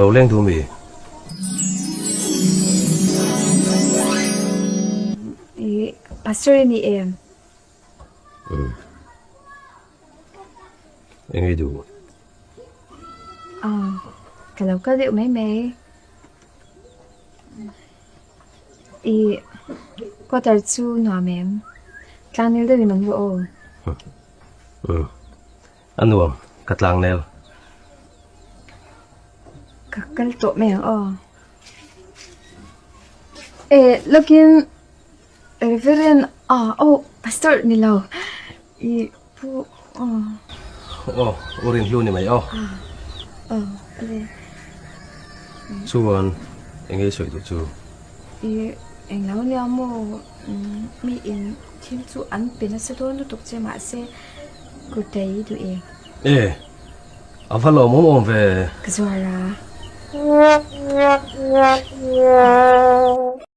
Lo leng duh mi? I pastor i ni em? Umm. Eng i duh? Ah, ka lo kal deuh mai mai. I quarter chu nuam em? Tlangnel deuhin awm rawh aw. Umm. A nuam, ka tlangnel. Ka kal tawh mai ang aw. Eh, lawkin Reverend ah oh Pastor ni lo i pu aw. Aw, u Rinhlu ni mai aw. Aw, ale. Chuan eng nge i sawi duh chu? I englo nia maw mi in thil chu an pe nasa dawn lutuk che mahse kurtai i duh em? E, a va lawmawm awm ve. Ka zuar a.